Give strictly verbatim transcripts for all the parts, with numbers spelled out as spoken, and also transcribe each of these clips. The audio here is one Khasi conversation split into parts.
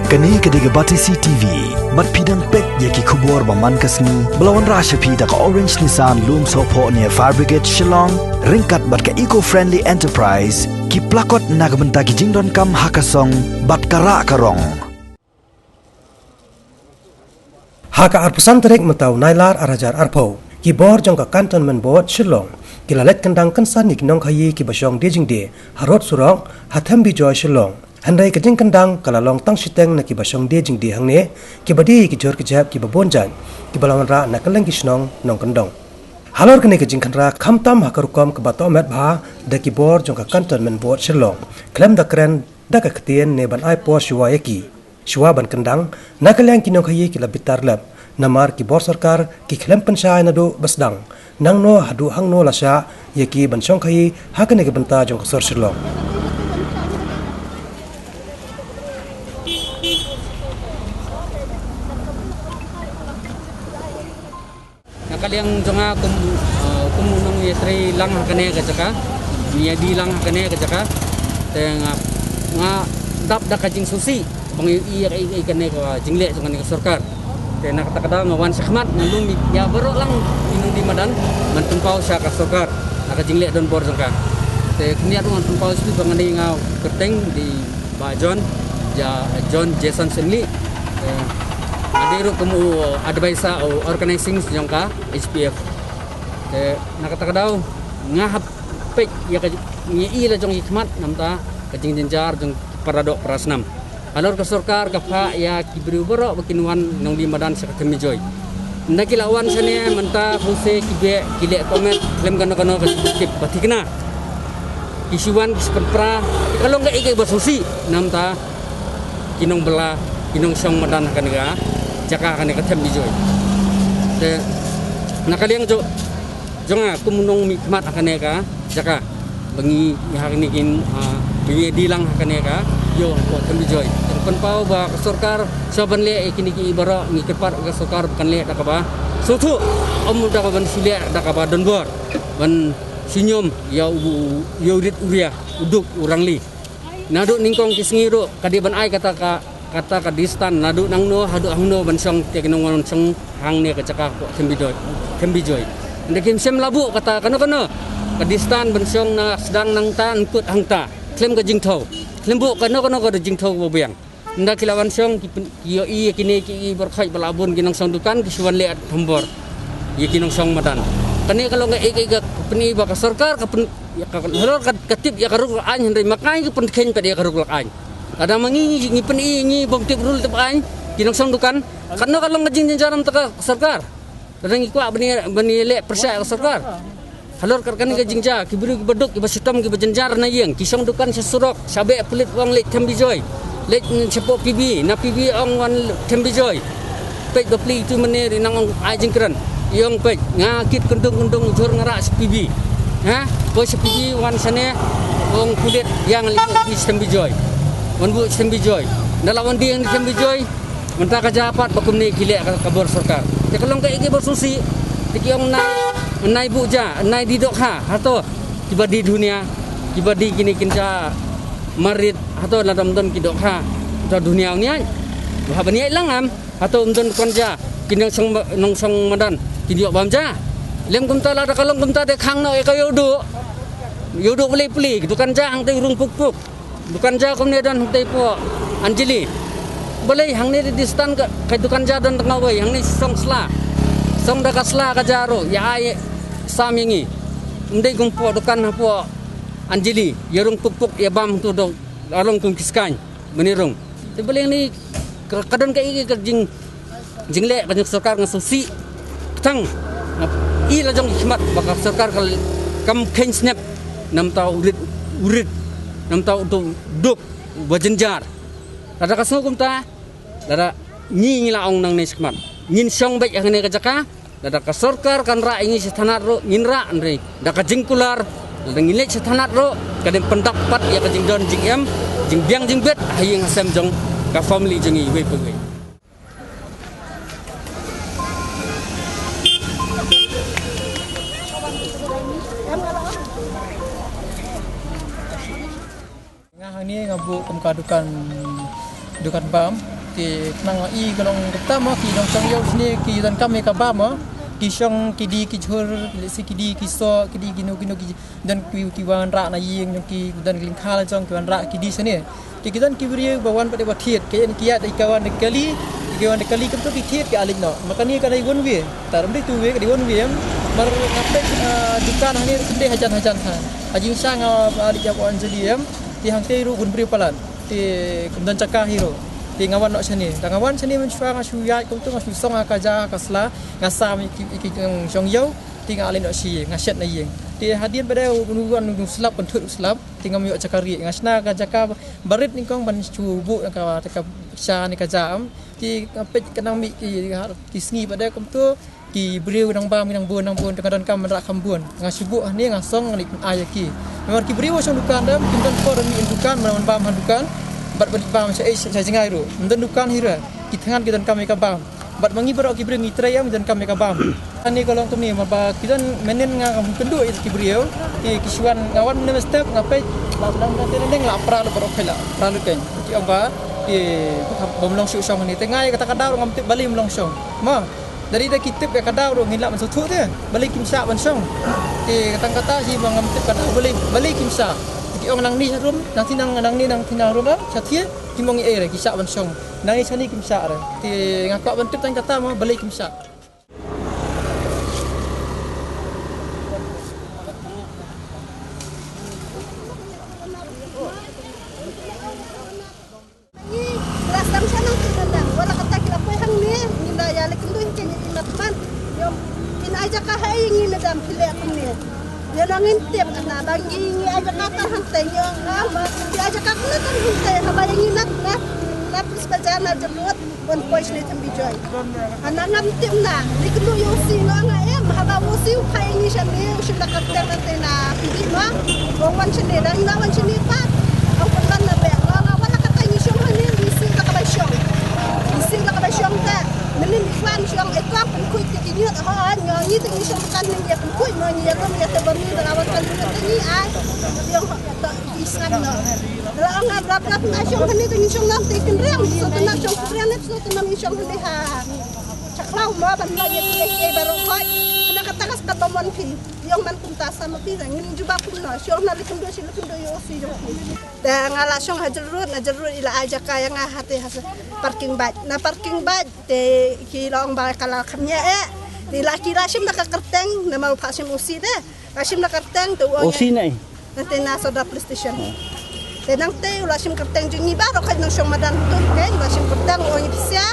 Kane ka dei ka Batesi T V. Bad phi dang peit ïa ki khubor ba man ka sngi ba la wanrah sha phi da ka Orange Nissan Lumsohphoh near Fire Brigade Shillong, ryngkat bad ka Eco Friendly Enterprise, ki plakot na ka bynta ki jingdonkam ha ka song bad ka rah ka rong. Ha ka arphew san tarik mynta u Nailar ar hajar arphew, ki bor jong ka Cantonment Board Shillong ki la leit kyndang kynsan ïa ki nongkhaïi kiba shong die jingdie harud surok ha Them Bijoi Shillong. Hynrei ka jingkyndang ka la long tang shiteng na kiba shong die jingdie hangne, kiba die ki jhur ki jhep kiba bun jait, kiba la wanrah na kylleng ki shnong nongkyndong. Halor kane ka jingkhynra khamtam ha ka rukom kaba tohmet bha da ki bor jong ka Cantonment Board Shillong, khlem da kren da ka ktien ne ban ai por shuwa ïa ki. Shuwa ban kyndang, na ka liang ki nongkhaïi ki la bitar lep, namar ki bor sorkar ki khlem pynshai naduh ba sdang, nangno haduh hangno la shah ïa ki ban shong khaïi ha kane ka bynta jong ka sor Shillong. Na ka liang jong nga kum, eh, kum u nongïatrei lang ha kane ka jaka, nongïadie lang ha kane ka jaka, te nga, nga dap da ka jingsngewsih ba nga ïohi ïa ka, ïa kane ka jingleh jong kane ka sorkar. Te na kata ka daw nga wan shakhmat, nga lum ïa baroh lang ki nongdie madan ban pynpaw sha ka sorkar na ka jingleh donbor jong ka. Te khyndiat ruh ngan pynpaw shuh ba nga dei, nga kyrteng dei Bah John, Ja-, John Jason Syiemlieh. Eh, nga dei ruh kum u advisor, u organizing jong ka H P F. Eh, na kata ka daw nga hap peit ïa ka, nga i la jong i khmat namar ka jingjynjar jong para doh para snam. Halor ka sorkar ka phah ïa ki briew baroh ba kin wan nongdie madan sha ka Them Bijoi. Ynda ki la wan shane mynta puse ki beh ki leh komet khlem kano kano ka tip ba thikna. Ki shu wan ki shu pynpra, ka long kaei kaei ba sngewsih namar ki nongbylla, ki nongshong madan ha kane ka jaka, ha kane ka Them Bijoi. Te na ka liang jong, jong nga kum u nongmihkhmat ha kane ka jaka ba ngi ïa ha kane kin, ah, ba ngi die lang ha kane ka ïew hapoh Them Bijoi. Te pynpaw ba ka sorkar shuwa ban leh ïa kine ki baroh, ngi kyrpad ka sorkar ba kan leh da kaba sngewthuh, ym da kaba ban shu leh da kaba donbor, ban shu ñiom ïa u, ïa u rit u ria, u duk u rangli. Naduh nyngkong ki sngi ruh ka dei ban ai kata ka, kata ka distance naduh nangno haduh hangno ban shong, te ki nongwan shong hangne ka jaka hapoh Them Bijoi, Them Bijoi. Ynda kim shym la buh kata kano kano ka distance ban shong na sdang nangta, nyngkut hangta, khlem ka jingthew, khlem buh kano kano ka jingthew ba biang. Ynda ki la wan shong ki pyn-, ki ïohi ïa kine ki, i bor khait ba la bun ki nongshong dukan, ki shu wan leh thombor ïa ki nongshong madan. Kane ka long kaei kaei ka pyni ba ka sorkar ka pyn-, ïa ka, halor ka, ka tip ïa ka rukom aiñ, hynrei ma ka aiñ ka pynkheiñ pat ïa ka rukom aiñ. Lada ma ngi ngi pyni, ngi bym tip rule tip aiñ, ki nongshong dukan, katno ka long ka jingjynjar namar ka sorkar. Lada ngi kwah ban ïa, ban ïaleh pyrshah ïa ka sorkar. Halor kat kane ka jingjia, ki briew kiba duk, kiba shitom, kiba jynjar na ïing, ki shong dukan sha surok, sha beh pulit ong leit Them Bijoi. Leit shapoh P B, na P B ong wan Them Bijoi. Peit ba plie itu mynne ri nang ong ai jingkren. I ong peit, nga kit kyndung kyndung jhur nga rah sha P B. Ha? Poi sha P B wan shane ong pulit ïa nga leit Them Bijoi. Wan buh Them Bijoi. Ynda la wan die Them Bijoi. Mynta ka jia pat ba kumne ki leh ka, ka bor sorkar. Te ka long kaei kaei ba sngewsih. Te ki ong nai, nai buh ja, nai die dohkha. Hato kiba die dunia, kiba die kine kin ja marit, hato lada ym don ki dohkha, hato dunia ym ïaid. Ba hap ban ïaid lang em. Hato ym don dukan ja, ki nongshong ma-, nongshong madan kin ïoh bam ja. Lem kumta, lada ka long kumta te khang noh ïa ka ïewduh. Ïewduh pule pule, dukan ja hangtei rung puk puk. Dukan ja kumne don hangtei hapoh Anjali. Balei hangne distance ka, ka dukan ja don tang kawei, hangne shong sla. Shong da ka sla ka ja ruh, ïa ai sam ïa ngi. Ym dei kum hapoh dukan hapoh Anjali, ïa rung puk puk, ïa bam tu dong, la long kum ki skaiñ, mane rung. Te balei hangne ka, ka don kaei kaei ka jing jingleh ka jong sorkar, nga sngewsih. Tang nga i la jong ki khmat ba ka sorkar ka, kam kheiñ sniap namar u rit, u rit, namar uto u duk uba jynjar. Lada ka sngew kumta, lada ngi, ngi la ong nangne shakhmat, ngin shong beit hangne ka jaka. Lada ka sorkar kan rah ïa ngi sha thanat ruh ngin rah, hynrei da ka jingkular, lada ngin leit sha thanat ruh ka dei pyndap pat ïa ka jingdon jingem, jingbiang jingbit ha ïing ha sem jong ka family jong ngi iwei pa iwei. Nga hangne nga buh kum ka dukan, dukan bam. Te khnang i ka long kata mo, ki nongshong ïew shane ki donkam ïa ka bam mo. Ki shong ki die ki jhur, lehse ki die ki soh, ki die kino kino ki don ki, ki wanrah na ïing jong ki, don ki lyngkha la jong ki wanrah ki die shane. Te ki don ki briew ba wan pat dei ba thied, ki ïeng ki ïaid da ka wan da kali, ki wan da kali kumto ki thied ki ïa leit noh. Ma kane ka dei one way. Tang ym dei two way, ka dei one way em. Mar nga peit, ah, dukan hangne ruh dei hajan hajan ha. Ha jingshisha nga, ah, leit ïa ka Anjali em. Te hangtei ruh bun briew palat. Te kam don jaka hi ruh. Te nga wan noh shane. Tang nga wan shane mynshuwa nga shu ïaid kumto, nga shu song ha ka ja ka sla, nga sam ïa ki, ïa ki, mm, shong ïew. Te nga leit noh shi, nga shet na ïing. Te hadien pat dei u, u wan u slap, pynthut u slap. Te ngam ïoh jaka rieh, nga shna ka jaka barit nyngkong ban shu buh ka, ka sha ne ka ja em. Te nga peit ka nang mih ki, ki sngi pat dei kumto. Ki briew nang bam, nang bun, nang bun, te nga donkam ban rah kham bun. Nga shu buh hangne, nga song, nga leit ai ïa ki. Namar ki briew ba shong dukan dang kim don por ban mih dukan, ban bam ha dukan. Bad ban bam sha, eh, sha, sha jngai ruh. Ym don dukan hi ruh. Ki thngan ki donkam ïa ka bam. Bad ma ngi baroh ki briew ngi trei em, ngi donkam ïa ka bam. Ani ka long kumne, ma ba ki don mynnin nga ngam kynduh ïa ki briew. Ki, ki shu wan, nga wan mynne step, nga peit, la sdang ka tneng, la pra lut baroh, peit la pra lut kein. Ki ong ba, ki, bym long shuh shong hangne. Te nga ïa kata ka daw ruh ngam tip balei ym long shong. Ma, da dei da ki tip ïa ka daw ruh ngin lah ban sngewthuh te. Balei kim shah ban shong. Te kata kata hi ba ngam tip ka daw balei, balei kim shah. Ki ong nangne rum, nangtei nang, nangne nangtei nang rum, sha thie, kim ong ei ei re, ki shah ban shong. Nangne shane kim shah re. Te nga kwah ban tip tang kata ma, balei kim shah. Ngi la sdang sha nangtei nangtei. Wat la katta ki la poi hangne, ngi la ïaleit kynduh hi kein ïa i mat man. Ïoh kin ai jaka ha ïa ngi, madam, phi leh kumne. Ïa la ngin tip na ba ngi, ngi ai jaka tang hangtei, ngi ong, ah, ma, ngi ai jaka kumne tang hangtei, haba ïa ngi na, na, na Police Bazar na Jyrwat. Wan poi shane Thambi Joy. Hana ngam tip na, leit kynduh ïa u C, nga ong em, haba u C u phah ïa ngi shane, u shim da ka kyrteng na te na phi dih ma. Wan wan shane, da ngi la wan shane pat. Ong pynban na beh, nga ong wan la katta ngi shong hangne, ngi siew da kaba shong. Ngi siew da kaba shong te. Mynnin ngi khlaiñ shong, eh, kong pynkhuid te ki ñiut, hooid, nga ong ngi te ngi shong kan ngi ïa pynkhuid, ma ngi ïa lum ïa te ba mi da la wan kan ngi te ngi ai. Ïa ong hooid, ïa te. Ki sngap noh. La ong nga rap rap nga shong hangne te ngi shong nam te kynriang. So te nam shong kynriang ne so te nam ngi shong hangne ha. Chaklaw mo ban la ye te ke baroh hoi. Kena kata ka skat ba mon phi. Ïong man kumta sa ma phi ngin jubab kumno. Shong na le kynduh shi le kynduh yo si jong phi. Te nga la shong ha Jyrwat, na Jyrwat i la ai jaka ïa nga ha te ha parking bike. Na parking bike te ki la ong ba ka la kham ïa eh. Te la ki la shim da ka kyrteng, na ma u phah shim u C te. La shim da ka kyrteng te u ong. O C ne? Nangtei na Sodha Police Station. Te nangtei u la shim kyrteng jong ngi baroh, kait nongshong madan tu, kait u la shim kyrteng, u ong ïa phi sha.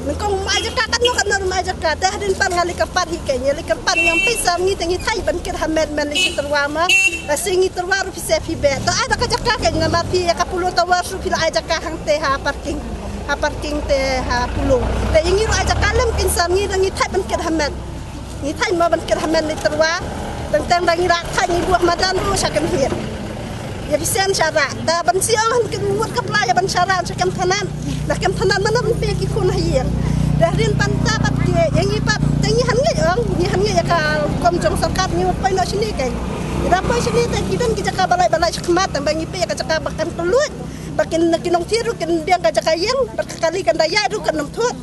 Nyngkong um ai jaka katno katno, um ai jaka. Te hadien pat nga leit kyrpad hi, kait nga leit kyrpad, nga ong phi sha ngi te ngi thait ban kit ha met, met leit shi tyrwa ma. Lashai ngi tyrwa ruh phi sha phi beh. To ai da ka jaka, kait namar phi ïa ka Polo Tower ruh phi la ai jaka hangtei ha parking. Ha parking te ha Polo. Te ïa ngi ruh ai jaka lem, phi sha ngi te ngi thait ban kit ha met. Ngi thait mo ban kit ha met leit tyrwa. Teng teng da ngi rah thait ngi buh madan ruh sha kem hiar. Ïa phi sha sharak. Da ban shu ong han kem mut ka pla ïa ban sharak sha kem thanan. Da kem thanan mano ban peit ki khun ha ïing. Da hadien pat ta pat ki ïa ngi pat. Te ngi han ngeit ong. Ngi han ngeit ïa ka rukom jong sorkar, ngi mut poi noh shane kait. Da poi shane te ki don ki jaka balai balai sha khmat, tang ba ngi peit ïa ka jaka ba kan kylluid. Ba kin, ki nongthied ruh kin biang ka jaka ïing. Ba ka kali kan da ïaid ruh kan ym thut.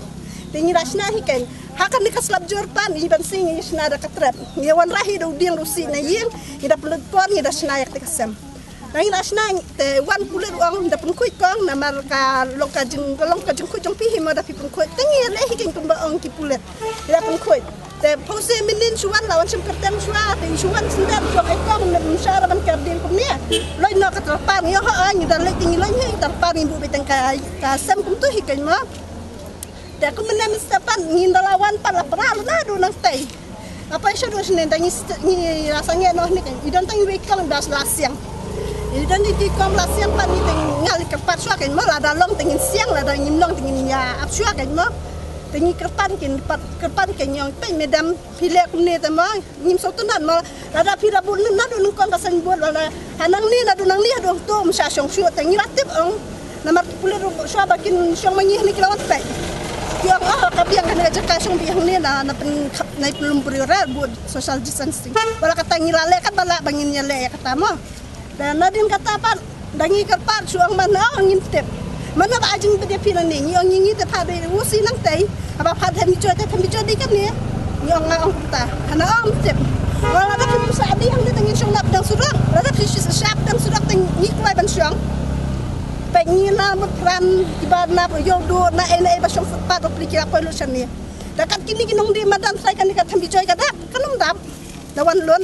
Te ngi la shna hi kait. Ha kane ka slap jur pat, ngi ban sing ngi shna da ka trep. Ngi wanrah hi da u dieng da u siej na ïing, ngi da pynlut por, ngi da shna ïa kata ka sem. Ngi da shna te wan pulit u ong da pynkhuid kong, namar ka long ka jing, ka long ka jingkhuid jong phi hi mo da phi pynkhuid. Te ngi leh hi keiñ kumba ong ki pulit. Ngi da pynkhuid. Te pause mynnin shu wan la wan shim kyrteng shuwa, te shu wan sendar jong e kong, ym shah ra ban kyrdieng kumne. Loi noh ka tyrpad, ngi ong ho, ngi da leit te ngi loi hi tyrpad, ngi buh beit tang ka, ka sem kumto hi keiñ mo. Te kumne mynstep pat ngin da la wan pat la pra lut naduh nangtei. Nga poi shaduh shane te ngi st-, ngi la sangeh noh ne keiñ. I don tang iwei i kong ba la siang. I don i kong ba la siang pat ngi te ngi ngal i kyrpad shuwa keiñ mo, lada long te ngin siang, lada ngim long te ngin ïa ap shuwa keiñ mo. Te ngi kyrpad keiñ, pat kyrpad keiñ, ngi ong peit madam. Phi leh kumne te mo, ngim sngewtynnat mo. Lada phi da buh naduh nyngkong ka signboard, lada ha nangne naduh nangne haduh hangto ym shah shong shuh te ngi la tip ong. Namar ki pulit ruh shuwa ba kin shong ma ngi hangne ki la wan peit. Ki ong oh ka biang kane ka jaka shong biang hangne na, na pyn, na pynlum briew re buh social distancing. Ba la kata ngi la leh katba lah ba ngin ïaleh ïa kata mo. Te nadien kata pat da ngi kyrpad shu ong man oh ngim tip. Mano ba ai jingbit ïa phi nangne, ngi ong ngi ngi te pha dei u si nangtei. Haba pha them ïa joi te them ïa joi dei kane. Ngi ong nga ong kumta. Hana ong tip. Wala da phi pisa adi hangne te ngin shong na pdeng surok. Wala da phi sha pdeng surok te ngi kwai ban shong. Peit ngi na mut pran kiba na ïoh duh na ei na ei ba shong footpath, phi kira poi lut shane. Da kat kine ki nongdie madan trai kane ka them ïa joi ka dap, kan ym dap. Da wan lut.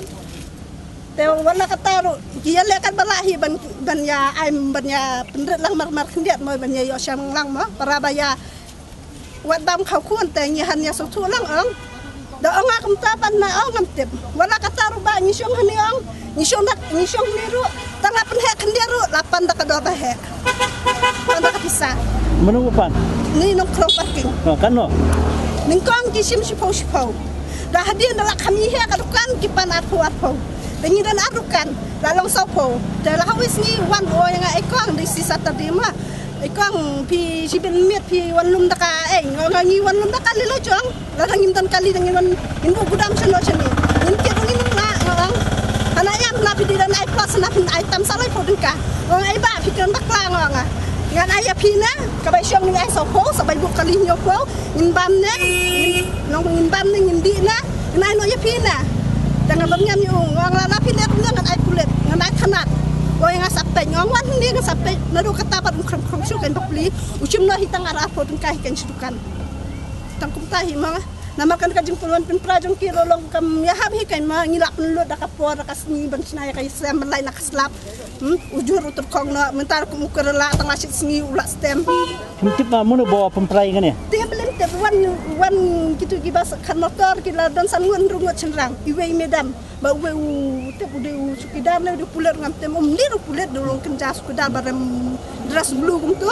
Te wala kata ruh ki ïaleh katba lah hi ban, ban ïa ai, ban ïa pynrit lang marmar khyndiat mo, ban ïa ïoh shem lang mo. Para ba ïa wad bam khaw khun te ngi han ïa sngewthuh lang ong. Da ong nga kumta pat na ong ngam tip. Wala kata ruh ba ngi shong hani ong, ngi shong da, ngi shong hani ruh. Tang la pynheh khyndiat ruh la pan da ka dor ba heh. Pan da ka pisa. Mano ba pan? Ni nongkhrong parking. Oh, katno? Nyngkong ki shim shiphew shiphew. Da hadien da la kham ïa heh ka dukan ki pan arphew arphew. Da ngi don ar dukan, la long sawphew. Te la hawei sngi wan oi nga, "Ei kong, dei shi Saturday ma. Ei kong, phi shibit miet phi wan lum da ka ei?" Nga ong ngi wan lum da ka kali la jong. Lada ngim don kali da ngin wan, ngin buh gudam shano shane. Ngin kit ruh ngim lah, nga ong. Hana ïam na phi dei don ai plus na phin ai tam sa laiphew tyngka. Nga ong ei bah phi kren bakla, nga ong. Ngan ai ïa phi na, ka bai shong ngin ai sawphew, sa bai buh kali hynñiewphew. Ngin bam ne, ngin, nong ngin bam ne, ngin dih ne, ngin ai noh ïa phi ne. Te nga bam ngam ïa u, nga ong lada phi leh kumne ngan ai pulit, ngan ai thanat. Oi nga sa peit, nga ong wan hynne nga sa peit, naduh kata pat um khrem khrem shuh kein bapli, u shim noh hi tang ar arphew tyngka hi kein sha dukan. Tang kumta hi ma, namar kane ka jingpynwan pynpra jong ki ruh long kam ïahap hi kein ma, ngi lah pynlut da ka por da ka sngi ban shna ïa ka ïasem ban lait na ka slap. Hmm, u jhur u tyrkhong noh, mynta ruh kum u kyrla tang la shit sngi u lah stem. Phim tip ma mano ba pynpra ïa kane? Te ym lem te wan, wan kitu kiba sa khan motor ki la don san ngut hynriew ngut shynrang. Iwei i madam ba uwei u tip u dei u sukidar ne u dei u pulit ngam tip, um dei u pulit, dei u long kynja sukidar ba rem dress blue kumtu.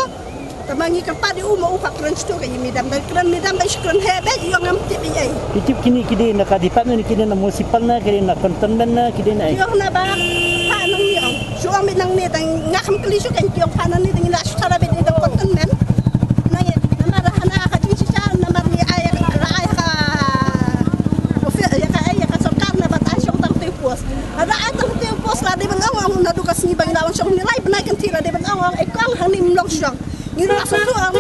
Te ma ngi kyrpad ïa u ma u phah kren shatu ka i madam, da kren madam ba i shu kren heh beit, ïa ngam tip ei ei. Ki tip kine ki dei na ka department, ki dei na municipal na, ki dei na cantonment na, ki dei na ei? Ïa na ba phah nangne ong. Shu ong beit nangne, tang nga kham kylli shuh kein, ki ong phah nangne, tang ngi la shu thala beit da cantonment. Nangne namar hana ka jingshisha namar ngi ai, la ai ha office ïa ka, ïa ka sorkar na ba ai shong tang te post. Lada ai tang te post la dei ban ong ong, naduh ka sngi ba ngi la wan shong ngi lai bnai kynthih la dei ban ong ong, "Ei kong, hangne ym long shong." Ngin la sngewthuh ong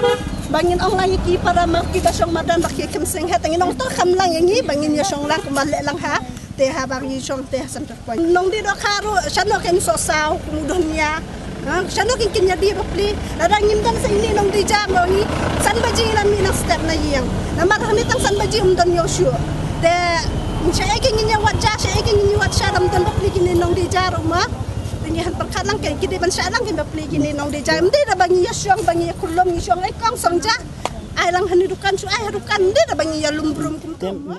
ba ngin ong lang ïa ki para mar kiba shong madan ba ki khlem seng heh, te ngin ong to kham lang ïa ngi ba ngin ïa shong lang kumba leh lang ha. Te haba ngi shong te ha Centre Point, nongdie dohkha ruh shano kein soh saw kum u don ïa. Ha, shano kein kin ïa die bapli. Lada ngim don sa ine nongdie jar mo ngi, san baje ngi la mih na step na ïing. Namar hangne tang san baje um don ïa u shuh. Te shaei kein ngin ïa wad ja, shaei kein ngin ïa wad sha, ym don bapli kine nongdie jar ruh ma. Te ngi han pyrkhat lang kein, ki dei ban shah lang kein bapli kine nongdie jar. Ym dei da ba ngi ïa shong, ba ngi ïa kurlum, ngi shong, "Ei kong, song ja. Ai lang ha ne dukan, shu ai ha dukan." Ym dei da ba ngi ïa lum brum kumtu ma.